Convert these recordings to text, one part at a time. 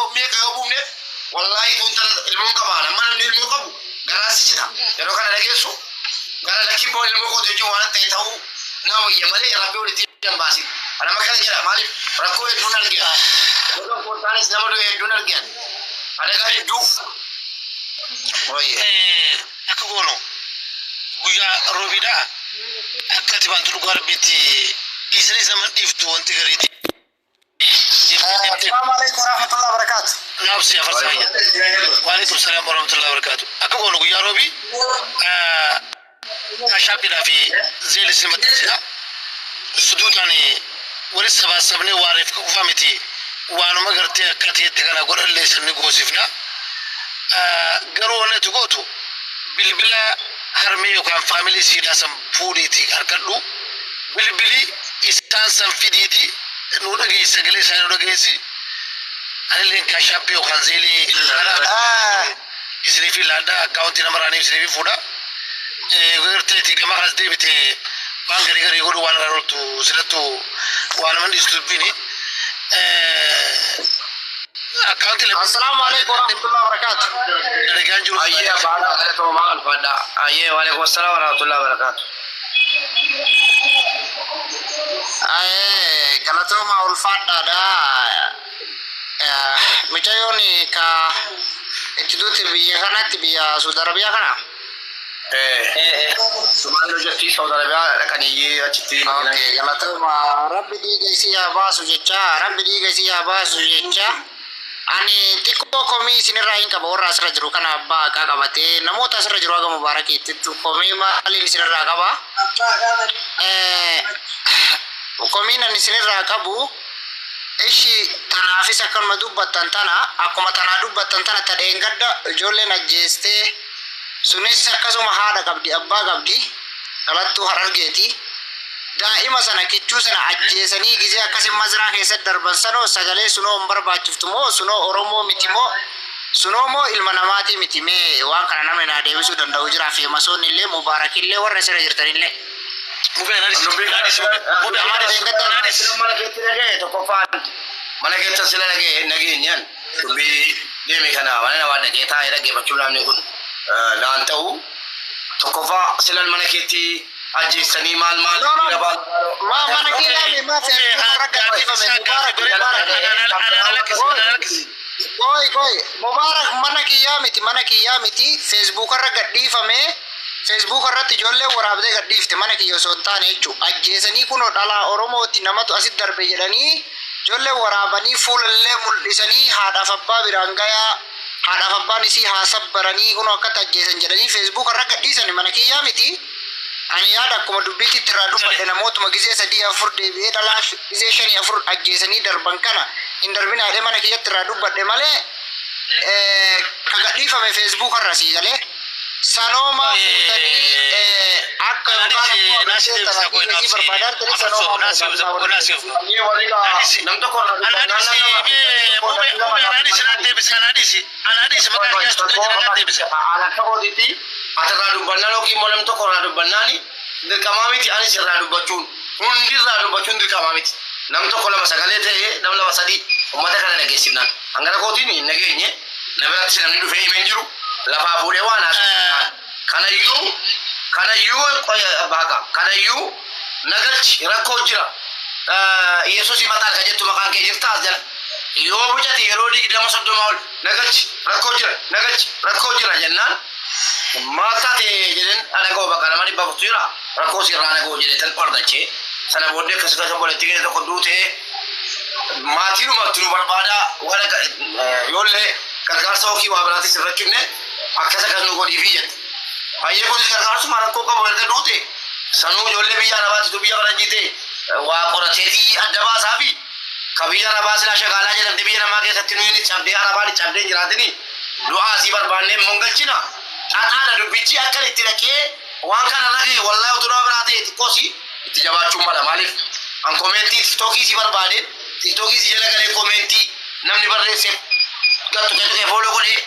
yoo meeqa yoo buufneef wallaahi kun tana ilmoon qaba amma namni ilmoo qabu garaa si cita yeroo kana dhageessu gara lakkii boo ilmoo kootu jechuun waan ta'e ta'uu nama wayya malee rabbi walitti hin baasin. Anama kana jedha maaliif rakkoo hedduun argina. Yeroo koontaanis nama du'e hedduun argina. Adagaa hedduu. Wayye. Akka goonu guyyaa roobiidha. Akka ati baantu dhugaa rabbiitti dhiisanii nama dhiiftu wanti gariiti. Assalamu alaikum warahmatullahi wabarakatuh. Naabsi afarsaayya. Waalaikum salaam warahmatullahi wabarakatuh. Akka goonu guyyaa roobii Cash Appiidhaa fi Zelle isin maxxansina. Suduutaan walitti sabaasabnee waareef qofa miti waanuma gartee akka ati jette kana godhallee isin ni goosifna. Garuu wanni ati gootu bilbila harmee yookaan faamilii siidhaa san fuudhiitii harkadhu bilbili isaan san fidiiti nuu dhageessi sagalee isaanii nu dhageessi. Anilleen Cash App yookaan Zelle karaa isiniif laadha akkaawuntii namarraa isiniif fuudha. Garteeti gama kanas deebite waan garii garii godhu waan irraa ooltu silattu waan nama dhiistu dubbiini. Akkaawuntii Assalamu alaikum warahmatullahi wabarakatuh. Dalagaan jiru. Ayyee baala galatoomaa alfaadha. Ayyee waalaikum assalaam warahmatullahi wabarakatuh. Aye, galatooma ulfaadhaadha. Mucayyoon ka itti duuti biyya kanatti biyya Saudi Arabiyaa kana. Sumaan hojjetti Saudi Arabiyaa dhaqanii achitti. Okay, galatooma rabbi dhiiga isii haa baasu jecha rabbi dhiiga isii haa baasu jecha ani xiqqoo komii isinirraa hin qaba warra asirra jiru kana abbaa haqaa qabatee namoota asirra jiru haga mubaarakiitti komii maaliin isinirraa qaba? Komiin ani isinirraa qabu ishi tanaafis akkanuma dubbattan tana akkuma tanaa dubbattan tana ta dheengadda ijoolleen ajjeestee sunis akkasuma haadha qabdi abbaa qabdi dhalattuu Harargeeti. Daa'ima sana kichuu sana ajjeesanii gizee akkasin mazraa keessatti darban sanoo sagalee sunoo hin barbaachiftu moo sunoo Oromoo miti moo sunoo moo ilma namaatii miti mee waan kana namni naa deebisuu danda'u jira feemasoonni illee mubaarakillee warra asirra jirtanillee. Mubee anaanis anaanis mubee anaanis anaanis. Mana keetti dhagee tokkoffaan mana keessa sila dhagee nageenyaan dubbii deeme kana mana namaa dhagee taa'ee dhaggeeffachuu namni kun naan ta'u tokkoffaa silan mana keetti ajjeessanii maal maal No, no. Ma mana kiyyaa maa feesbuuk irra gadhiifame mubaarak mubaarak. Qoy qoy mubaarak mana kiyyaa miti mana kiyyaa miti feesbuuk irra gadhiifame feesbuuk irratti ijoollee waraabdee gadhiifte mana kiyya osoo hin taane jechuudha. Ajjeesanii kunoo dhalaa Oromooti namatu asitti darbe jedhanii ijoollee waraabanii fuulallee mul'isanii haadhaaf abbaa biraan gayaa haadhaaf abbaan isii haa sabbaranii kunoo akkatti ajjeesan jedhanii feesbuuk irra gadhiisani mana kiyyaa miti. Ani yaada akkuma dubbiitti irraa dubbadhe namootuma gizee sadii afur deebi'ee dhalaa gizee shanii afur ajjeesanii darban kana hin darbinaadhee mana kiyyatti irraa dubbadhe malee ka gadhiifame feesbuuk irra sii galee sanooma fuutanii akka yookaan ammoo agartee tana dhiiga isii barbaadaa jirtanii sanooma barbaadaa. Nam tokko Anaanis mubee mubee anaanis naan deebise anaanis anaanis maqaa kiyyaas tuqee jira naan deebise. Akka kootitti ati irraa dubbannaan yookiin immoo namni tokko irraa dubbannaan dirqamaa miti anis irraa dubbachuun hundi irraa dubbachuun dirqamaa miti. Nam tokko lama sagalee ta'ee nam lama sadii uummata kana dhageessifnaan. Hangana kootiin hin nageenye na biratti namni dhufee himee hin jiru lafaa fuudhee waan haasa'u. Kanayyuu kanayyuu baaka kanayyuu nagalchi rakkoo jira. Yesuus himataan kan jettu maqaan kee jirta as jala. Yoo mucate yeroo 20 30 ol nagalchi rakkoo jira nagalchi rakkoo jira jennaan maal taate jedheen anagoo bakka nama 400 jira rakkoo sirraa anagoo jedhee tan ol galchee sana booddee akkas akkas obboleettii keenya tokko duutee maatiinumatti nu barbaadaa waan yoollee gargaarsa yookiin waa biraatis irra kenne akkas akkas nu godhiifii jette. Hayyee kunis gargaarsuma rakkoo qabu erga duute sanuu ijoollee biyya arabaatitu biyya faranjii ta'e waa qorateetii adda baasaa fi ka biyya arabaa silaa shagaalaa jedhamte biyya namaa keessatti nuyi cabdee arabaan cabdee hin jiraatini du'aa asii barbaannee immoo galchina. Xaxaadha dubbichi akka itti dhaqee waan kana irra ga'e wallaahi utuu nama biraa ta'e xiqqoosi itti jabaachuun mala maaliif an koomentii tiktookii si barbaade tiktookii si jala galee koomentii namni barreesse gattu tuqee follow godhee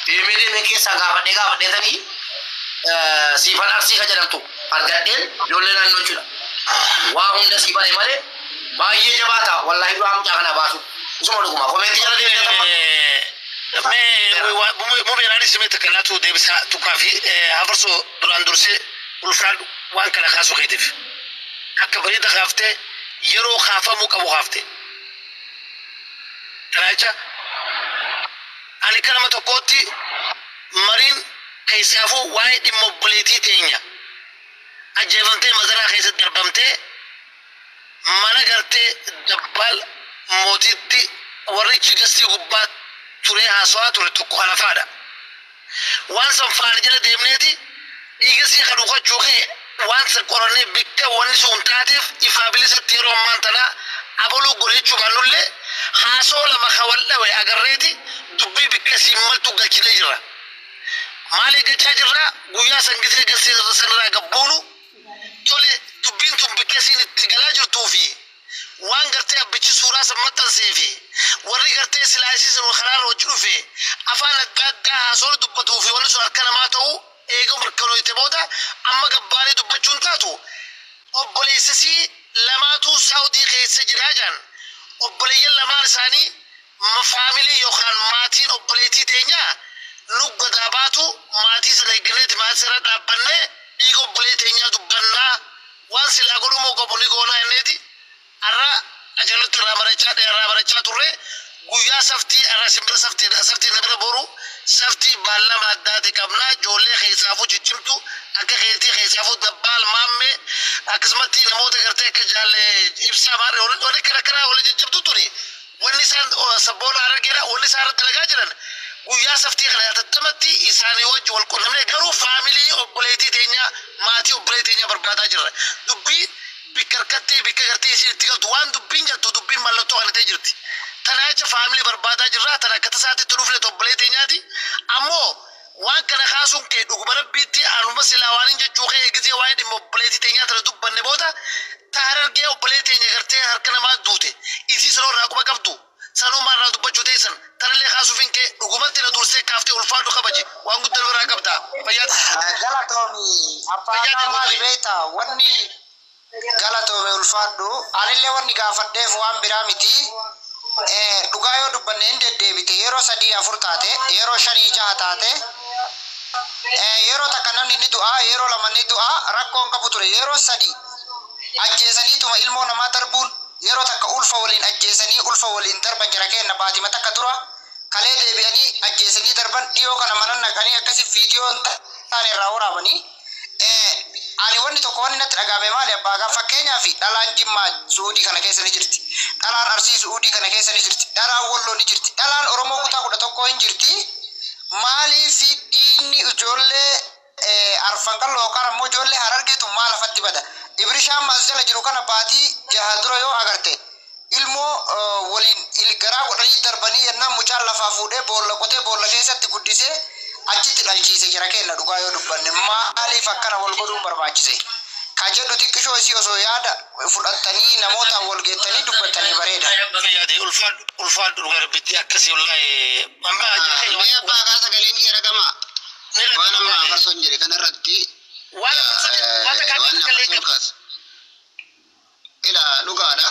deemee deemee keessaa gaafadhee gaafadheetanii siifan arsii ka jedhamtu argadheen ijoollee naannoo jechuudha. Waa hunda sii bare malee baay'ee jabaata wallaahi du'aa mucaa kana baasu. Isuma dhuguma komeetii jala deemtee tapha. Mubeeraanis mee takka laatu deebisaa tuqaa fi hafarsoo duraan dursee ulfaadhu waan kana kaasuu keetiif. Akka bareeda kaaftee yeroo kaafamuu qabu kaaftee. Kana jecha ani akka nama tokkootti mariin keessaafuu waa'ee dhimma obboleettii teenya ajjeefamtee mazaraa keessatti darbamtee mana gartee dabbaal mootiitti warrichi gastii gubbaa turee haasawaa ture tokko halafaadha. Waan san faana jala deemneeti dhiiga sii kan dhugachuu kee waan san qorannee bikka wanni sun taateef ifaa bilisatti yeroo ammaan tanaa abaluu godhachuu baannullee haasoo lama ka wal dhawe agarreeti dubbii bikka siin maltu galchinee jirra. Maali galchaa jirraa guyyaa san gisee gastii sanirraa gabbuunu tole dubbiin tun bikka siin itti galaa jirtuu fi waan gartee abbichi suuraa san maxxansee fi warri gartee silaasii san karaarra hojii dhufe afaan adda addaa haasoon dubbatuu fi wanni sun harka namaa ta'uu eega mirkanooyte booda amma gabbaanii dubbachuun taatu obboleessisii lamaatu saawudii keessa jiraa jiran obboleeyyan lamaan isaanii faamilii yookaan maatiin obboleettii teenyaa nu gadaa baatu maatii sana eegganneeti maatii sana dhaabbannee dhiiga obboleettii teenyaa dubbannaa waan silaa godhumoo qabu ni goonaa jenneeti har'a ajalutti irraa barachaa irraa barachaa turre guyyaa saftii har'a simbira saftii saftii na bira boru saftii baallama addaati qabna ijoollee keessaafuu ciccimtu akka keetii keessaafuu dabbaal maammee akkasumatti namoota gartee akka jaalle ibsaa maarree wanni kana kana wali jajjabdu tuni wanni isaan sabboona harargeedha wanni isaan irratti dalagaa jiran guyyaa saftii kana yatattamatti isaanii wajji wal qunnamne garuu faamilii obboleettii teenyaa maatii obboleettii teenyaa barbaadaa jirra dubbii bikka harkattee bikka gartee isiin itti galtu waan dubbiin jettu dubbiin mallattoo kana ta'e jirti. Tana jecha faamilii barbaadaa jirra tana akka tasaatti itti dhufne obbolee teenyaati. Ammoo waan kana kaasuun kee dhuguma rabbiitti anuma silaa waan hin jechuu kee gisee waa'ee dhimma obboleettii teenyaa tana dubbanne booda taarargee obbolee teenya gartee harka namaa duute isii sanoo irraa quba qabdu sanuma irraa dubbachuu teessan tanallee kaasuuf hin kee dhugumatti na dursee kaaftee ulfaadhu kabaji waan guddaa biraa qabda fayyaa Galatoomi abbaa maali beektaa wanni galatoomi ulfaadhu anillee wanni gaafadheef waan biraa miti. Dhugaa yoo dubbanne hin deddeebite yeroo sadii afur taate yeroo shanii jaha taate yeroo takka namni ni du'a yeroo lama ni du'a rakkoon qabu ture yeroo sadii ajjeesaniituma ilmoo namaa darbuun yeroo takka ulfa waliin ajjeesanii ulfa waliin darban jira kenna baatima takka dura kalee deebi'anii ajjeesanii darban dhiyoo kana mana naqanii akkasi viidiyoon taane irraa waraabanii. Ani wanni tokko wanni natti dhagahame maali abbaa gaa fakkeenyaaf dhalaan Jimmaa Suudii kana keessa ni jirti. Dhalaan Arsii Suudii kana keessa ni jirti. Dhalaan Walloo ni jirti. Dhalaan Oromoo kutaa kudha tokkoo hin jirti. Maaliif dhiinni ijoollee arfan qalloo yookaan ammoo ijoollee harargeetu maal lafatti bada? Ibrishaan maas jala jiru kana baatii jaha dura yoo agarte ilmoo waliin garaa godhanii darbanii yennaan mucaan lafaa fuudhee boolla qotee boolla keessatti guddisee achitti dhalchiise jira kenna dhugaa yoo dubbanne maaliif akkana wal godhuun barbaachise? Ka jedhu xiqqishoo isii osoo yaada fudhattanii namootaan wal geettanii dubbattanii bareeda. Yaade ulfaadhu ulfaadhu dhugaa rabbitti akkasii wallaahi amma Mee abbaa kaa sagaleen kiyya dhagama. Waan amma afarsoon jedhe kanarratti waan waan afarsoon kaas. Ila dhugaadha.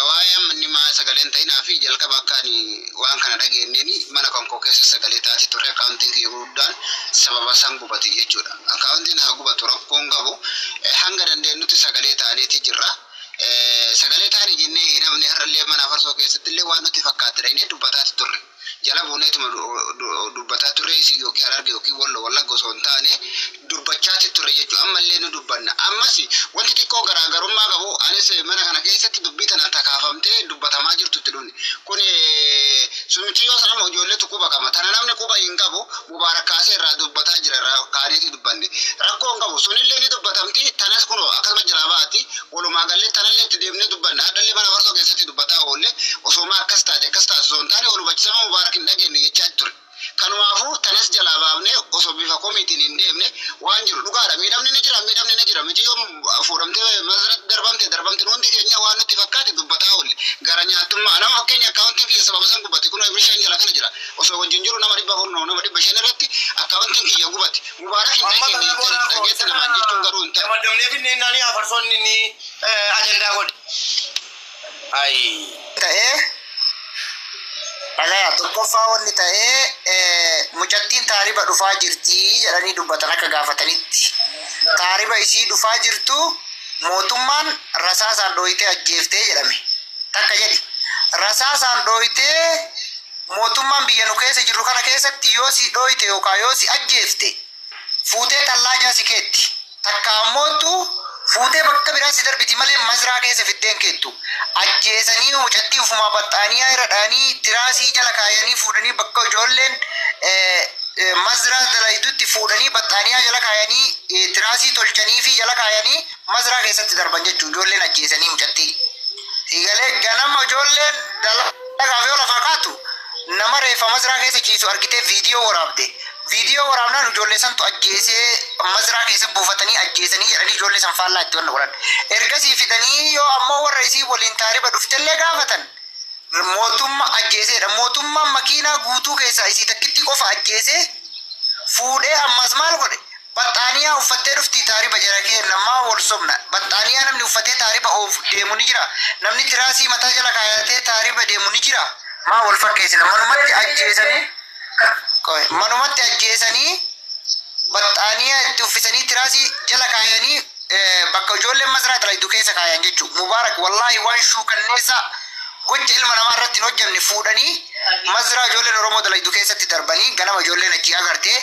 Waa'ee amma inni maa sagaleen ta'inaa fi jalqaba akka ani waan kana dhageenyeen mana kan koo keessa sagalee taate turre akkaawuntiin kiyya guddaan sababa san gubate jechuudha. Akkaawuntiin haa gubatu rakkoon qabu hanga dandeenyutti sagalee taaneeti jirra. Sagalee taane jennee hin hafne har'allee mana afarsoo keessatti illee waan nutti fakkaate dhaqnee dubbataati turre. Jala buuneetuma dubbataa turre isii yookiin hararge yookiin wallo wallagga osoo hin taane dubbachaati turre jechuudha. Ammallee ni dubbanna. Ammas wanti xiqqoo garaagarummaa qabu anis mana kana keessatti dubbii tana takaafamtee dubbatamaa jirtu itti dhufne. Kun sumichiyyoo sanama ijoolleetu quba qaba. Tana namni quba hin qabu mubaarak kaasee irraa dubbataa jira irraa kaaneeti dubbanne. Rakkoo hin qabu sunillee ni dubbatamti tanas kun akkasuma jalaa baati walumaa gallee tanallee itti deemnee dubbanna. Hadhallee mana farsoo keessatti dubbataa oolle osoo akkas taate akkas taate osoo hin taane wal hubachisama mubaarak hin dhageenye jechaa ture. Kanumaafuu tanas jalaa baafnee osoo bifa komiitiin hin deemne waan jiru dhugaadha. Miidhamni ni jira miidhamni ni jira. Miciyyoon fuudhamtee masratti darbamte darbamte hundi keenya waan nutti fakkaate dubbataa oolle. Gara nyaattummaa nama fakkeenya akkaawuntiin kiyya sababa san gubate kun bishaan jala kana jira. Osoo wajjin jiru nama 400 nama 500 irratti akkaawuntiin kiyya gubate. Mubaarak hin Amma dhageenye kana booda dhageette namaan jechuun garuu hin ta'u. Damadamnee finneen naanii afarsoonni ni ajandaa godhe. Ayi. Ta'ee Dhagaya, tokkoffaa wanni ta'ee mucattiin taariba dhufaa jirti jedhanii dubbatan akka gaafatanitti. Taariba isii dhufaa jirtu mootummaan rasaasaan dhooyitee ajjeeftee jedhame. Takka jedhi. Rasaasaan dhooyitee mootummaan biyya nu keessa jirru kana keessatti yoo si dhooyite yookaan yoo si ajjeefte fuutee tallaajaa si keetti. Takka ammootu fuutee bakka biraa si darbiti malee mazraa keessa fiddeen keettu. Ajjeesanii mucattii ufumaa baxxaanii irra dhahanii tiraasii jala kaayanii fuudhanii bakka ijoolleen mazraa dalaydutti fuudhanii baxxaaniyaa jala kaayanii tiraasii tolchanii fi jala kaayanii mazraa keessatti darban jechuudha ijoolleen ajjeesanii mucattii. Siigalee ganama ijoolleen dalagaaf yoo lafaa kaatu nama reeffa mazraa keessa ciisu argitee viidiyoo waraabde. Viidiyoo waraabnaan ijoollee santu ajjeesee mazraa keessa buufatanii ajjeesanii jedhanii ijoollee san faallaa itti wanna godhan. Ergasii fidanii yoo ammoo warra isii waliin taariba dhuftellee gaafatan mootummaa ajjeeseedha. Mootummaan makiinaa guutuu keessaa isii takkitti qofa ajjeesee fuudhee ammas maal godhe? Baxxaaniyaa uffattee dhufti taariba jara keenna maa wal sobna. Baxxaaniyaa namni uffatee taariba oofu deemu ni jira. Namni tiraasii mataa jala kaayatee taariba deemu ni jira. Maa wal fakkeessina manumatti ajjeesanii manumatti ajjeesanii baxxaaniyaa itti uffisanii tiraasii jala kaayanii bakka ijoolleen masraa dalaydu keessa kaayan jechuudha. Mubaarak wallaahi waan shuukanneessa gocha ilma namaa irratti hin hojjemne fuudhanii mazraa ijoolleen Oromoo dalaydu keessatti darbanii ganama ijoolleen achi agartee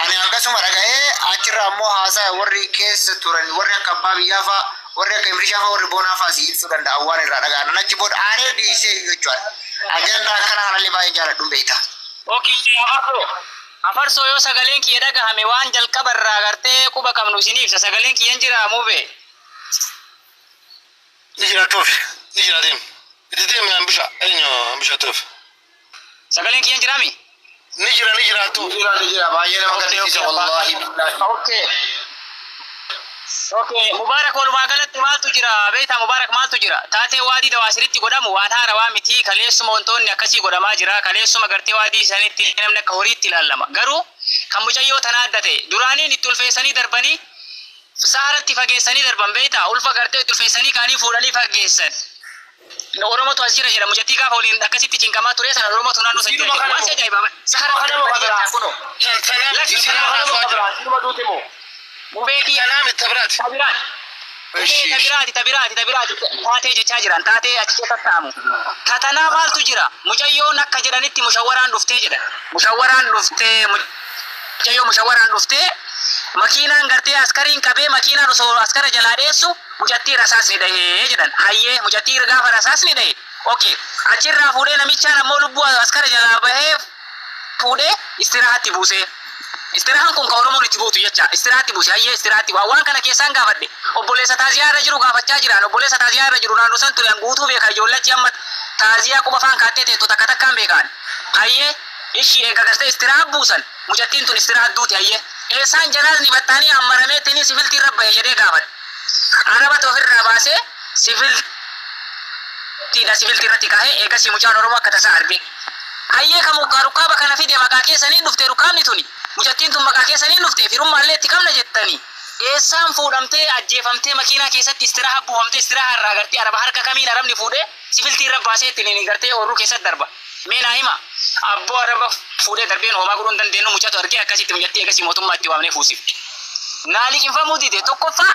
ani akkasuma dhaga'ee achirra ammoo haasaa warri keessa turan warri akka abbaa biyyaa fa'aa warri akka Imrishaa fa'aa warri boonaa fa'aa si ibsuu danda'an waan irraa dhaga'an achi booda aanee dhiisee jechuudha. Ajandaa akkana kanallee baay'ee jaaladhuun beekta. Okay, afarsoo. Afarsoo yoo sagaleen kiyya dhagahame waan jalqaba irraa agartee quba qabnu isin ibsa. Sagaleen kiyyan jira mube. Ni jira toof. Ni jira deem. Itti deemi ambisha. Eenyu ambisha toof. Sagaleen kiyyan jiraami? Ni jira ni jira toof. Ni jira ni jira baay'ee nama gaddisiisa wallaahi billaahi. Okay. Okay, Mubarak walumaa galatti maaltu jira? Beektaa Mubarak maaltu jira? Taatee waadii dawaasiritti godhamu waan haarawaa miti. Kaleessuma wantoonni akkasii godhamaa jira. Kaleessuma gartee waadii isaaniitti namni akka horiitti ilaalama. Garuu kan mucayyoo tanaa adda ta'e duraaniin itti ulfeessanii darbanii saaratti fageessanii darban beektaa ulfa gartee itti ulfeessanii kaanii fuudhanii fageessan. Oromotu as jira jedha mucattii gaafa waliin akkasitti cinqamaa ture sana Oromotu naannoo san jira jedha. Waan si ajaa'ibaa sahara kunoo. Mubee kiyya Tanaa miti tabiraati. tabiraati. Tabiraati tabiraati tabiraati taatee jechaa jiran taatee achi keessa taa'amu. Tatanaa maaltu jira? Mucayyoon akka jedhanitti mushawaraan dhuftee jedhan. Mushawaraan dhuftee mucayyoo mushawaraan dhuftee makiinaan gartee askariin qabee makiinaan osoo askara jalaa dheessu mucattii rasaasni dhahee jedhan. Hayyee mucattii gaafa rasaasni dhahe. Okay achirraa fuudhee namichaan ammoo lubbuu askara jalaa bahee fuudhee istirahaatti buusee. Istirahaan kun kan Oromoon itti buutu jecha istirahaatti buuse hayyee istirahaatti waan kana keessaan gaafadhe obboleessa taaziyaa irra jiru gaafachaa jiraan obboleessa taaziyaa irra jiru naannoo san ture guutuu beeka ijoollechi amma taaziyaa quba afaan kaattee teettu takka takkaan beekaan hayyee ishii eega gartee istiraha buusan mucattiin tun istiraha duuti hayyee eessaan janaasni baxxaanii ammarameettini siviltii irra bahe jedhee gaafadhe arabatu ofirraa baasee siviltiidha siviltii irratti kaahee eegasii mucaan Oromoo akka tasaa arge. Hayyee kan mukaa rukkaaba kana fide maqaa keessaniin dhufte rukkaabni tuni mucattiin tun maqaa keessaniin dhufte firummaallee itti qabna jettanii eessaan fuudhamtee ajjeefamtee makiinaa keessatti istiraha buufamtee istiraha irraa gartee araba harka kamiin arabni fuudhee sifiltii irra baasee ittiin gartee oorruu keessatti darba. Mee naa hima abboo araba fuudhee darbeen homaa godhuu hin dandeenyu mucatu argee akkasitti mucattii eegasii mootummaa itti waamnee fuusifte. Naa liqinfamuu dide tokkoffaa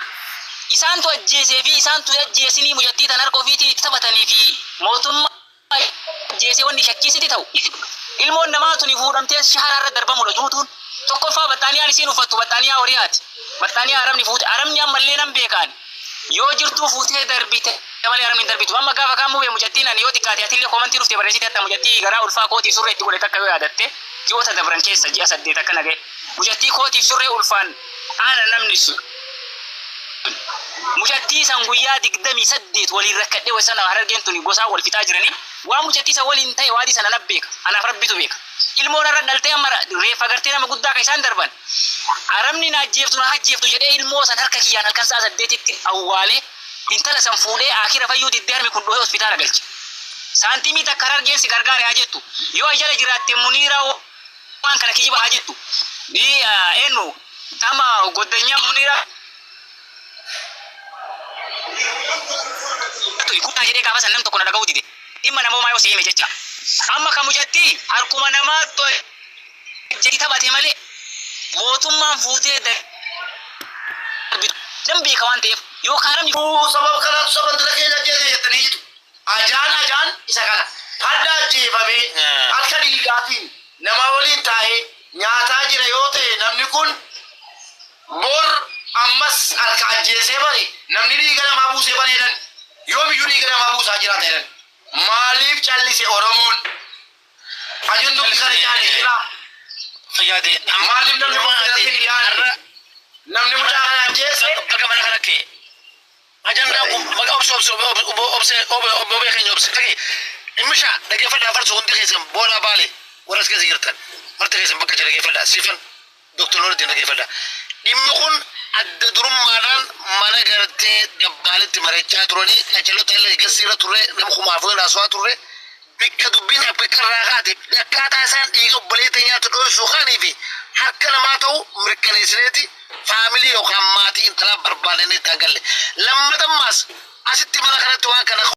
isaantu ajjeesee fi isaantu ajjeesinii mucattii tan harka ofiitiin itti taphatanii fi mootummaa ajjeesee wanni shakkiisiti ta'u ilmoon namaa tuni fuudhamtee shahara irra darbamudha duutuun tokkoffaa baxxaaniyaan isiin uffattu baxxaaniyaa horiyaati baxxaaniyaa arabni fuute arabni ammallee nan beekaan yoo jirtuu fuutee darbite malee arabni hin darbitu amma gaafa kaan mubee mucattiin ani yoo xiqqaate atillee koomantii dhufte barreessite hatta mucattii garaa ulfaa kootii surree itti godhe takka yoo yaadatte ji'oota dabran keessa ji'a 8 akkana ga'e mucattii kootii surree ulfaan ana namni sun mucattii san guyyaa 28 waliin rakkadhee wasana harargeen tuni gosaa wal fixaa jiranii waan mucattii san waliin ta'e waadii sana na beeka anaaf rabbitu beeka ilmoon irra dhaltee amma reeffa gartee nama guddaa kan isaan darban arabni na ajjeeftu na ajjeeftu jedhee ilmoo san harka kiyyaan halkan sa'a 8tti awwaalee intala san fuudhee akira fayyuu diddee harmi kun dhohee hospitaala galche. Saantimii takka harargeen si gargaare haa jettu yoo jala jiraatte muniiraa waan kana kijiba haa jettu eenyu tama goddanyaa muniiraa guddaa jedhee gaafa san nam tokko na dhaga'uu dide dhimma namoomaa yoo si hime jecha. Amma ka mucattii harkuma namaa jedhi taphate malee mootummaan fuutee darbitu dan beeka waan ta'eef yookaan namni Sababa kanaatu saba intala keenya ajjeese jettanii jitu. Ajaan ajaan isa kana. Hadda ajjeefamee harka dhiigaatiin nama waliin taa'ee nyaataa jira yoo ta'e, namni kun bor ammas harka ajjeesee bare, namni dhiiga namaa buusee bareedan yoomiyyuu dhiiga namaa buusaa jiraata jedhan. Maaliif callise Oromoon? Ajuun dubbi kana jaale jira. Fayyaade. Maaliif namni kun seeratti hin dhiyaanne? Namni mucaa kana ajjeese Bakka mana kana kee. Ajandaa kun maqaa obse obse obse obee keenya obse dhagee. Dhimmisha dhaggeeffadhaa farsu hundi keessan boona baale warra as keessa jirtan. Marti keessan bakka jira dhaggeeffadhaa. Siifan Dooktar Nuruddin dhaggeeffadhaa. Dhimmi kun adda durummaadhaan mana gartee dabbaalitti mari'achaa turanii qaccaloota illee gasiirra turre, nama kumaafuu haasawaa turre, bikka dubbiin bakka irraa kaate, akkaataa isaan dhiiga obboleettii teenyaatti dho'isuu kaanii fi harka namaa ta'u mirkaneessineeti family yookaan maatii intalaa barbaadanii itti hangalle. Lammatammaas asitti mana kanatti waan kana